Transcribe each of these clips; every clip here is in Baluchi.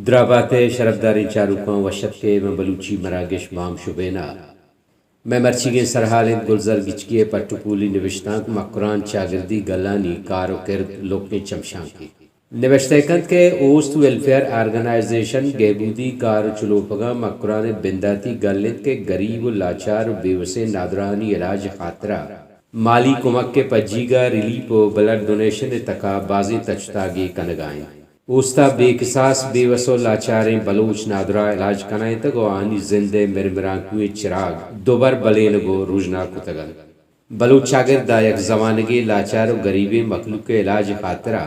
درابات ءِ شرپداریں چاروکاں وش اتک ئے، من بلوچی مراگش مام شبین ءَ۔ مئے مرچیگیں سرحال انت گلزر گچکی ءِ پٹ ءُ پولی نبشتانک مکران چاگردی گلانی کار ءُ کرد، لوکیں چمشانکے۔ نبشتہ کنت کہ اوست ویلفیئر آرگنائزیشن گہبودی کار ءُ چلوپگاں مکران ءِ بنداتی گل انت کہ گریب ءُ لاچار ءُ بے وسیں نادراہانی علاج ءِ خاطرا مالی کمک ءِ پجیگا ریلیپ ءُ بلڈ ڈونیشن ءِ تکا بازیں تچ تاگے کنگا انت۔ اوستا بے کساس، بے وس ءُ لاچاریں بلوچ نادراہ علاج کنائینتگ ءُ آہانی زند ءِ مرمرانکوئیں چراگ دوبر بلینگ ءُ رژنا کتگ انت۔ بلوچ چاگرد ءَ یک زمانگے لاچار ءُ گریبیں مخلوق ءِ علاج ءِ خاطرا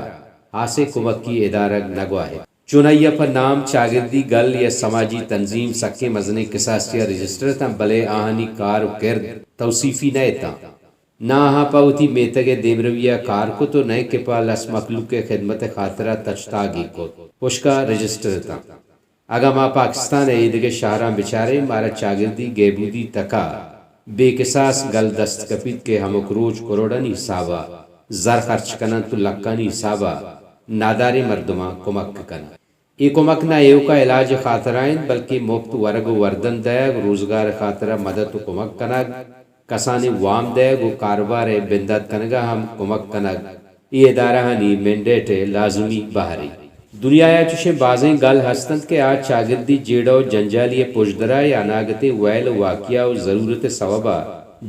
ہاسیں کمکی ادارگ نہ گواہت۔ چونائی ءَ پہ نام چاگردی گل یا سماجی تنظیم سکیں مزنیں کساسے ءَ رجسٹر اتاں، بلے آہانی کار ءُ کرد توصیفی نہ اتاں۔ نہ آہاں پہ وتی میتگ ءِ دیمروی ءَ کار کت ءُ نئے کہ پہ لس مخلوق ءِ خدمت ءِ خاطرا تچ تاگے کت، پشکا رجسٹر اتاں۔ اگاں ما پاکستان ءِ ایدگہ شہراں بچاریں، مارا چاگردی گہبودی تکا بے کساس گل دست کپیت کہ ہمک روچ کروڑانی حسابا زر خرچ کننت ءُ لکانی حسابا ناداریں مردماں کمک کننت۔ اے کمک نہ ایوکا علاج ءِ خاطرا انت، بلکیں مپت ورگ ءُ وردن دئیگ، روزگار ءِ خاطرا مدد ءُ کمک کنگ، کسانیں وام دئیگ ءُ کاروبار ءِ بندات کنگا ہم کمک کنگ، اے ادارہانی مینڈیٹ ءِ لازمی بہرے۔ دنیایا چشیں بازیں گل ہست انت کہ آ چاگردی جیڑہ ءُ جنجالی ءِ پژدرا یا اناگتیں ویل ءُ واقعہ ءُ ضرورت ءِ سوبا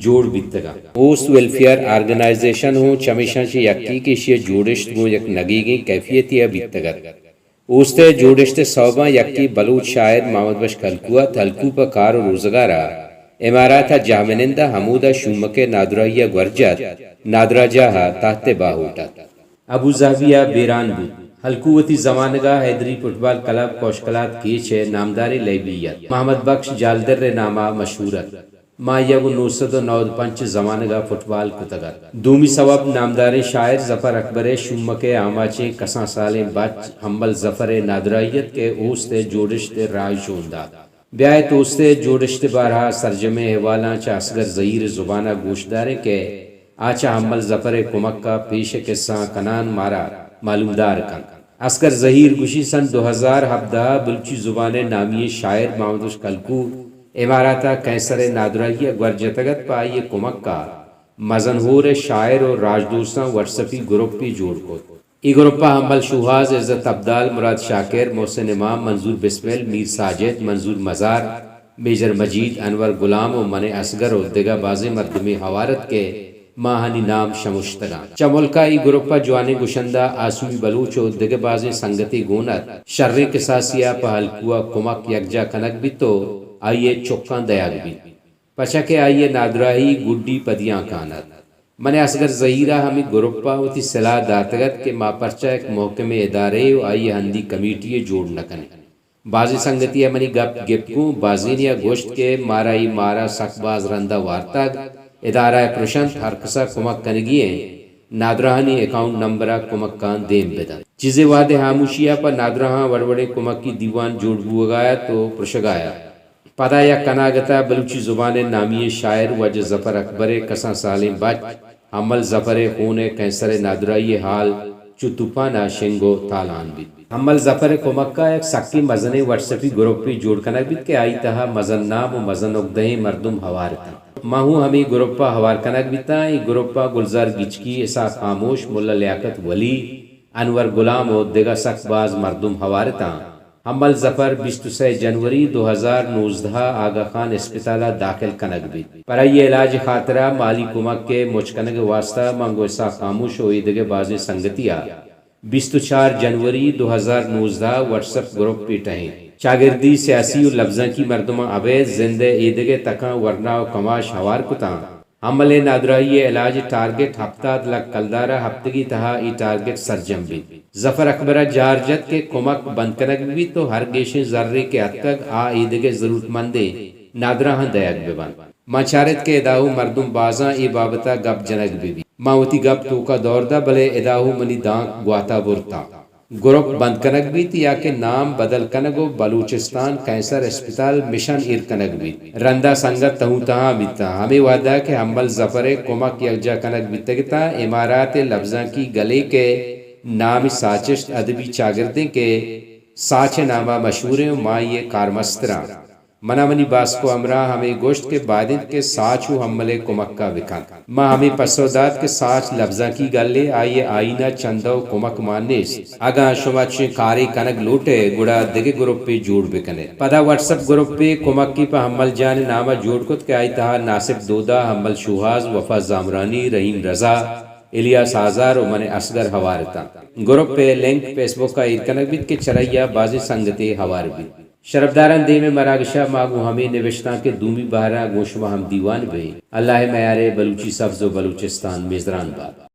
جوڑ بیتگاں۔ اوست ویلفیئر آرگنائزیشن ہوں چمیشاں چہ یکے کہ ایشی ءِ جوڑشت گوں یک نگیگیں کیفیتے ءَ بیتگ ات۔ اوست ءِ جوڑشت ءِ سوباں یکے بلوچ شاعر محمد بخش کلکو ات۔ ہلکو پہ کار ءُ روزگار ءَ امارات ءَ جہمنند ءَ، ہمودا شومک ءِ نادراہی ءَ گور جت، نادراہجاہ ءَ تحت باہوٹ ات۔ ابوظہبی ءَ بیران بوت۔ ہلکو وتی زمانگ ءَ حیدری فٹبال کلب کوشکلات کیچ ءِ نامداریں لیبی ات۔ محمد بخش جالدر ءِ نام ءَ مشہور ات۔ ماں آئی ءَ گوں نو سد ءُ نود ءُ پنچ ءِ زمانگ ءَ فٹبال کتگ ات۔ دومی سوب، نامداریں شاعر ظفر اکبر ءِ شومک ءِ آماچیں کسان سالیں بچ ہمل ظفر ءِ نادراہی ات کہ اوست ءِ جوڑشت ءِ راہ شون دات۔ بیائیت اوست ءِ جوڑشت ءِ بارہا سرجمیں احوالاں چہ اصغر زہیر ءِ زبان ءَ گوش داریں کہ آ چہ ہمل ظفر ءِ کمک ءَ پیش ءِ کسہاں کنان مارا معلومدار کنت۔ اصغر زہیر گوشی، سن دو ہزار ہبدہ ءَ بلوچی زبان ءِ نامی ئیں شاعر محمد بخش کلکو امارات ءَ کینسر ءِ نادراہی ءَ گور جتگ ات، پہ آئی ءِ کمک ءَ مزن ہور ءِ شاعر ءُ راجدوستاں وٹس ایپی گروپے جوڑ کت۔ اے گروپ ءَ ہمل شوہاز، عزت ابدال، مراد شاکر، محسن امام، منظور بسمل، میر ساجد، منظور مزار، میجر مجید، انور غلام ءُ من اصغر ءُ دگہ بازیں مردمے ہوار ات کہ ماہانی نام شمشتگاں۔ چہ ملک ءَ اے گروپ ءَ جوانیں گشندہ آسمی بلوچ ءُ دگہ بازیں سنگتے گون ات۔ شریں کساسے ءَ پہ ہلکو ءَ کمک یکجاہ کنگ بیت ءُ آئی ءِ چکاں دئیگ بیت، پرچا کہ آئی ءِ نادراہی گڈی پہ دیانکان ات۔ من اصغر زہیر ءَ ہمے گروپ ءَ وتی سلاہ داتگ ات کہ ما پرچا یک محکمیں ادارہ یے ءُ آئی ءِ ہندی کمیٹی یے جوڑ نہ کنیں۔ بازیں سنگتے ءَ منی گپ گپت گوں، بازینے ءَ گوشت کہ مارا اے مارا سک باز رند ءَ وارتگ، ادارہ ءَ پرشنت، ہرکس ءَ کمک کنگی ایں، نادراہانی اکاؤنٹ نمبر ءَ کمکاں دیم بدنت۔ چیزے وہدے ہاموشی ءَ پہ نادراہاں وڑ وڑیں کمکی دیوان جوڑ بوہگا ات ءُ پرشگا ات۔ پدا یک اناگتا بلوچی زبان ءِ نامی ئیں شاعر واجہ ظفر اکبر ءِ کسان سالیں بچ ہمل ظفر ءِ خون ءِ کینسر ءِ نادراہی ءِ حال چو توپان ءَ شنگ ءُ تالان بیت۔ ہمل ظفر ءِ کمک ءَ یک سکیں مزنیں وٹس ایپی گروپے جوڑ کنگ بیت کہ آئی تہا مزن نام ءُ مزن اگدہیں مردم ہوار اتاں۔ ما ہوں ہمے گروپ ءَ ہوار کنگ بیتاں۔ اے گروپ ءَ گلزار گچکی، اسحاق خاموش، ملا لیاقت ولی، انور غلام ءُ دگہ سک باز مردم ہوار اتاں۔ ہمل ظفر بیست ءُ سئے جنوری دو ہزار نوزدہ ءَ آغا خان اسپتال ءَ داخل کنگ بیت۔ پر آئی ءِ علاج ءِ خاطرا مالی کمک ءِ مچ کنگ ءِ واستہ من گوں اسحاق خاموش ءُ ایدگہ بازیں سنگتے ءَ بیست ءُ چار جنوری دو ہزار نوزدہ ءَ وٹس ایپ گروپے ٹہینت۔ چاگردی، سیاسی ءُ لبزانکی مردماں ابید زند ءِ ایدگہ تکاں ورنا ءُ کماش ہوار کتاں۔ ہمل ءِ نادراہی ءِ علاج ءِ ٹارگٹ ہپتاد لکھ کلدار ءَ، ہپتگے تہا اے ٹارگٹ سرجم بیت۔ ظفر اکبر ءَ جار جت کہ کمک بند کنگ بہ بیت ءُ ہر گیشیں زرے کہ اتکگ آ ایدگہ ضرورتمندیں نادراہاں دئیگ بہ بنت۔ ما چارت کہ اداہو مردم بازاں اے بابت ءَ گپ جنگ بہ بیت۔ ما وتی گپ توکا دور دات، بلے اداہو منی دانک گواتا برتاں۔ گروپ بند کنگ بیت یا کہ نام بدل کنگ ءُ بلوچستان کینسر اسپتال مشن ایر کنگ بیت۔ رندا سنگت تہوں تہا بیتاں۔ ہمے وہدا کہ ہمل ظفر ءِ کمک یکجاہ کنگ بیتگ اتاں، امارات ءِ لبزانکی گلے کہ نامی ساچشت ادبی چاگردیں کہ ساچ ءِ نام ءَ مشہور ایں ءُ ما آئی ءِ کارمستر آں۔ من ءَ منی باسک ءُ ہمراہ ہمے گوشت کہ باید انت کہ ساچ ءُ ہمل ءِ کمک ءَ بہ کنت۔ ما ہمے پسو دات کہ ساچ لبزانکی گلے، آئی ءِ آئین ءَ چندہ ءُ کمک مان نیست۔ اگاں شما چشیں کارے کنگ لوٹ ئے، گڑا دگہ گروپے جوڑ بہ کن ئے۔ پدا واٹس اپ گروپے کمکی پہ ہمل جان ءِ نام ءَ جوڑ کت کہ آئی ءِ تہا ناصف دودا، ہمل شوہاز، وفا زامرانی، رحیم رضا، الیاس آزار ءُ من اصغر ہوار اتاں۔ گروپ ءِ لنک فیس بک ءَ ایر کنگ بیت کہ چرآئی ءَ بازیں سنگتے ہوار بیت۔ شرپداراں، دیم ءِ مراگش ءَ ما گوں ہمے نبشتانک ءِ دومی بہر ءَ گوں شما ہم دیوان بئیں۔ اللہ ءِ میار ءَ بلوچی سبز ءُ بلوچستان میزران بات۔